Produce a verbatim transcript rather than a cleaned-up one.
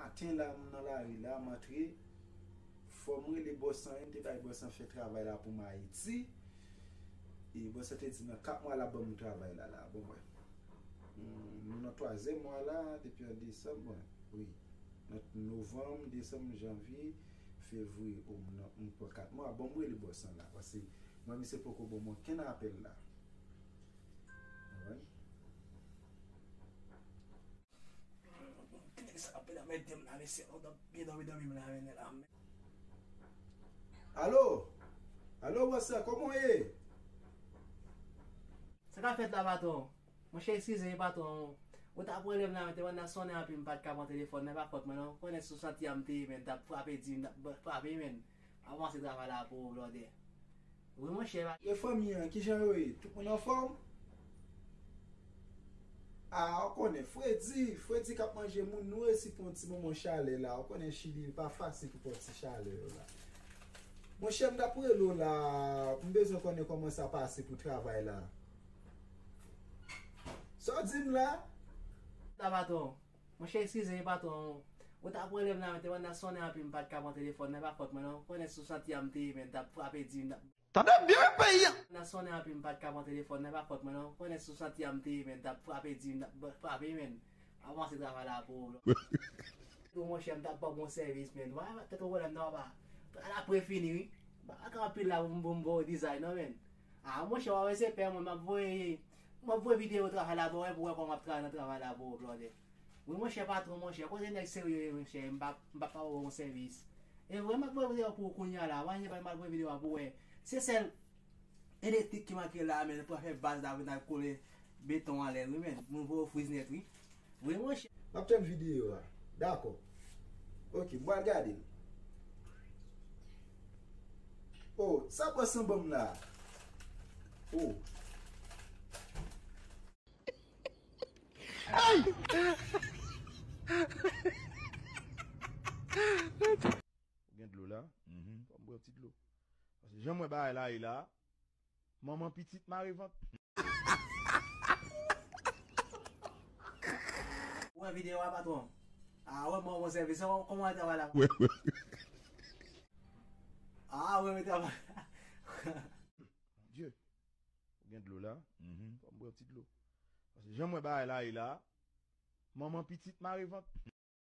Maten la, m nan lari la, m antre. Fò m rele bòs lan, m te bay bòs lan fè travay la pou m Ayiti. E bòs lan te di nan kat mwa l ap ban m travay la, la. Bon, mwen. Hmm, nou nan twazyèm mwa la, depi an desanm, bon, wi. Nan novanm, desanm, janvye, fevriye, o, m nan, m pran kat mwa. Bon, m rele bòs lan la, paske mwen, misye poko ban m okenn apèl la. Alright. Nèg sa ap anmède m la, mesye. Ou t ap byen dòmi, dòmi m la, men la, men. Alo? Alo, bòs la, kòman w ye? Sa k ap fèt la, patwon? Monchè, eskize m, patwon. Ou t ap rele m la, men te pandan sonnen anpil, m pa t ka pran telefòn nan, pa fòt mwen, non. Konnen sou santi a m te ye, men, t ap frape di, m t ap frape, men. Avanse travay la pou ou, blòdè. Wi, monchè, pa. E fanmi an, kijan yo ye? Tout moun anfòm? A, ou konnen, fredi, fredi k ap manje moun, nou resi pran yon ti moman chalè la. Ou konnen Chili, li pa fasil pou pran ti chalè yo la. Monchè, m t ap rele w la, m bezwen konnen kòman sa pase pou travay la. Sa w di m la? La, patwon. Monchè, eskize m, patwon. Ou t ap rele m la, men te pandan sonnen anpil, m pa t ka pran telefòn nan, pa fòt mwen, non. Konnen sou santi a m te ye, men, t ap frape di, m t ap. Tande byen, peyi a! Nan sonnen anpil, m pa t ka pran telefòn nan, pa fòt mwen, non. Konnen sou santi a m te ye, men, t ap frape di, m t ap frape, men. Avanse travay la pou ou. Tou, monchè, m t ap ba w bon sèvis, men. Wè, tèt ou pwoblèm nan, papa. Travay la pre fini, wi. Pa ka anpil la pou m, pou m ba w dizay, non, men. A, monchè, w a wè se pè mwen, m ap voye, m ap voye videyo travay la, pou w wè, pou w wè kòman m ap travay nan travay la pou ou, blòdè. Wi, monchè, patwon, monchè, kote nèg serye ye, monchè, m p ap, m p ap pa ba w bon sèvis. E vre, m ap voye videyo pou ou kounye a la, w a enjoy, m ap voye videyo a pou w wè. Se sèl elektrik ki manke la, men, pou fè baz la, pou n al kole beton anlè l, wi, men. Moun voye friz nèt, wi. Wi, monchè. M ap tann videyo a. Dakò. Ok, m pral gade l. Oh, sa bòs lan ban m la? Oh. Ou gen dlo la? Mhm. Fò m bwè yon ti dlo. Paske jan m wè bagay la ye la, manman pitit mare vant. Ou wè videyo a, patwon? A, wè, mwen, mwen sèvis, kòman travay la? Wè, wè. A, wè, mwen travay la. Mon Dieu. Ou gen dlo la? Mhm. Fò m bwè yon ti dlo. Paske jan m wè bagay la ye la, manman pitit mare vant.